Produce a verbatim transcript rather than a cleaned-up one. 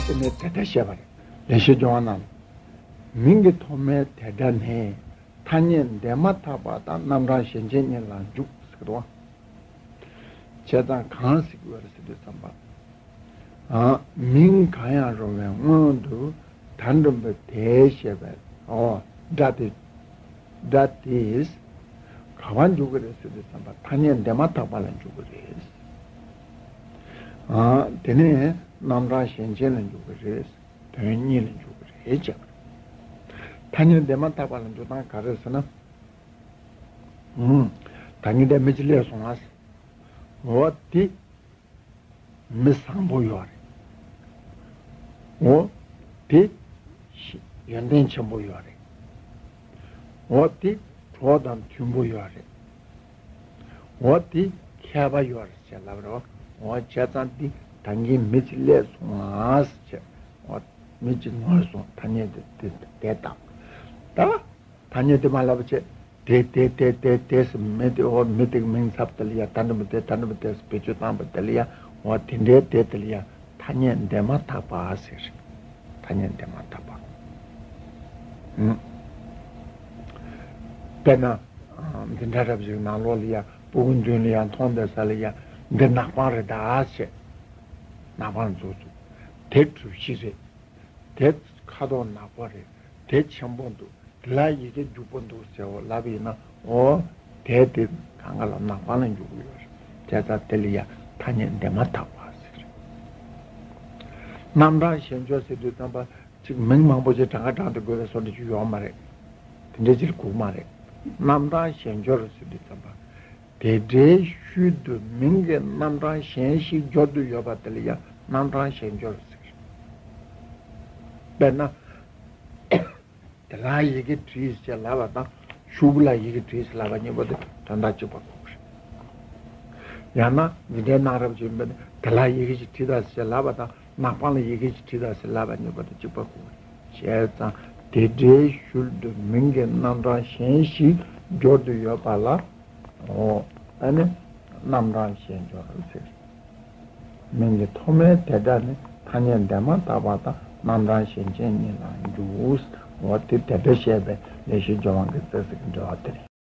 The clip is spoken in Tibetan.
དེ་ནས་དེ་ལྟར་བཤད་པ་རེད། ལེགས་བཤད་ལྗོན་དབང་ནང་། མིང་གི་ཐོག་མའི་དེ་སྒྲ་ནི། ཐ་སྙད་འདས་མ་ཐག་པ་དང་རྣམ་གྲངས་གཞན་ཅན་གཉིས་ལ་འཇུག་ཟེར་གི་འདུག་བ། བྱས་ཙང་གང་ཟེར་གྱི་ཡོད་རེད་ཟེར་དུས་ཙམ་པ། ཨ། མིང་གང་ཡང་རུང་བའི་སྔོན་དུ་ད་འགྲེང་བུ་དེ་ཞེས་པའི། ཨོ། སྒྲ་དེ། སྒྲ་དེས་ག་པར་འཇུག་གི་རེད་ཟེར་དུས་ཙམ་པ། ཐ་སྙད་འདས་མ་ཐག་པ་ལ་འཇུག་གི་རེད། ཨ། དེ་ནས་རྣམ་གྲངས་གཞན་ཅན་ལ་འཇུག་གི་རེད། དོན་གཉིས་ལ་འཇུག་གི་རེད་བྱས་པ་རེད། ཐ་སྙད་འདས་མ་ཐག་པ་ལ་འཇུག་སྟངས་ག་རེ་ཟེར་ན། ཨུམ། ད་ངས་འདི་མི་གཅིག་སླེབས་སོང་ང་། འོ་དེ་མི་བཟང་པོ་ཡོད་རེད། འོ་དེ་ཡོན་ཏན་ཆེན་པོ་ཡོད་རེད། འོ་དེ་གྲོགས་དང་མཐུན་པོ་ཡོད་རེད། འོ་དེ་མཁས་པ་ཡོད་རེད་ཅེས་ལབ་རེད། འོ་བྱས་ཙང་འདི་ད་ངས་མི་གཅིག་སླེབས་སོང་ང་ཟེར་བྱས། འོ་མི་གཅིག་ངོས་སོང་། ཐ་སྙད་དེ་དེ་དེ་དང་། ད་ཐ་སྙད་དེ་མ་ལབ་བྱས། དེ་དེ་དེ་དེ་དེ་ཟེར་མི་དེ། འོ་མི་དེ་གི་མིང་ཚབ་དེ་ལ་ཡ། ད་འགྲེང་བུ་དེ་ད་འགྲེང་བུ་དེ་ཟེར་བེད་སྤྱོད་བཏང་བ་དེ་ལ་ཡ། འོ་དེ་འདྲའི་དེ་དེ་ལ་ཡ། ཐ་སྙད་འདས་མ་ཐག་པ་ཟེར། ཐ་སྙད་འདས་མ་ཐག་པ། ཨུམ། དཔེར་ན། ཨ། འཛིན་གྲྭ་རབ་ཞིག་ནང་ལོགས་ལ་ཡ། སྤུ་གུ་མདུན་ལ་ཡ། མཐོང་བསྡད་ས་ལ་ཡ། འདི་ནག་པང་རེད་ད་ཟེར། ནག་པང་འཛུགས་འཛུགས། དེ་གྲུ་བཞི་རེད། དེ་ཁ་དོག་ནག་པོ་རེད། དེ་ཆེན་པོ་འདུག་དེ་ལ་ཡི་གེ་རྒྱུག་པོ་འདུག་ཟེར་བ་ལབ་ཡིན་ན། འོ་དེ་དེ་གང་ག་ལ་ནག་པང་ལ་འཇུག་གི་ཡོད་རེད། བྱས་ཙང་དེ་ལ་ཡ་ཐ་སྙད་འདས་མ་ཐག་པ་ཟེར། རྣམ་གྲངས་གཞན་འབྱོར་ཟེར་དུས་ཙམ་པ། ཅིག་མིང་མང་པོ་ཅིག་གྲངས་ཀ་གྲངས་ཏེ་དགོས་པའི་བཟོ་འདྲ་ཅིག་ཡོད་མ་རེད། དེ་འདྲའི་ཅིག་དགོས་མ་རེད། རྣམ་གྲངས་གཞན་འབྱོར་ཟེར་དུས་ཙམ་པ། དེ་འདྲའི་ཤུལ་དུ་མིང་གི་རྣམ་གྲངས་གཞན་ཞིག་འབྱོར་དུ་ཡོད་པ་དེ་ལ་ཡང་རྣམ་གྲངས་གཞན་འབྱོར་ཟེར། དཔེར་ན། དེ་ལ་ཡི་གེ་བྲིས་ཞེས་ལབ་པ་དང་། ཤུག་པ་ལ་ཡི་གེ་བྲིས་ཞེས་ལབ་པ་གཉིས་པོ་དེ་དོན་དག་གཅིག་པ་གོ་དགོས་རེད། ཡང་ན་འདི་འདྲའི་གནང་རབས་ཅིག་ཡིན་པ་ནི། དེ་ལ་ཡི་གེ་ཞིག་བྲིས་དང་ཞེས་ལབ་པ་དང་། ནག་པང་ལ་ཡི་གེ་ཞིག་བྲིས་དང་ཞེས་ལབ་པ་གཉིས་པོ་དེ་གཅིག་པ་གོ་དགོས་རེད། བྱས་ཙང་དེ་འདྲའི་ཤུལ་དུ་མིང་གི་རྣམ་གྲངས་གཞན་ཞིག་འབྱོར་དུ་ཡོད་པ་ལ། འོ། ཨ་ནི་རྣམ་གྲངས་གཞན་འབྱོར་ཟེར། མིང་གི་ཐོག་མའི་དེ་སྒྲ་ནི། ཐ་སྙད་འདས་མ་ཐག་པ་དང་རྣམ་གྲངས་གཞན་ཅན་གཉིས་ལ་འཇུག་འོ་དེ་དེ་འདྲ་བཤད་པའི་ལེགས་བཤད་ལྗོན་དབང་གི་རྩ་ཚིག་གི་འགྲེལ་བ་དེ་རེད།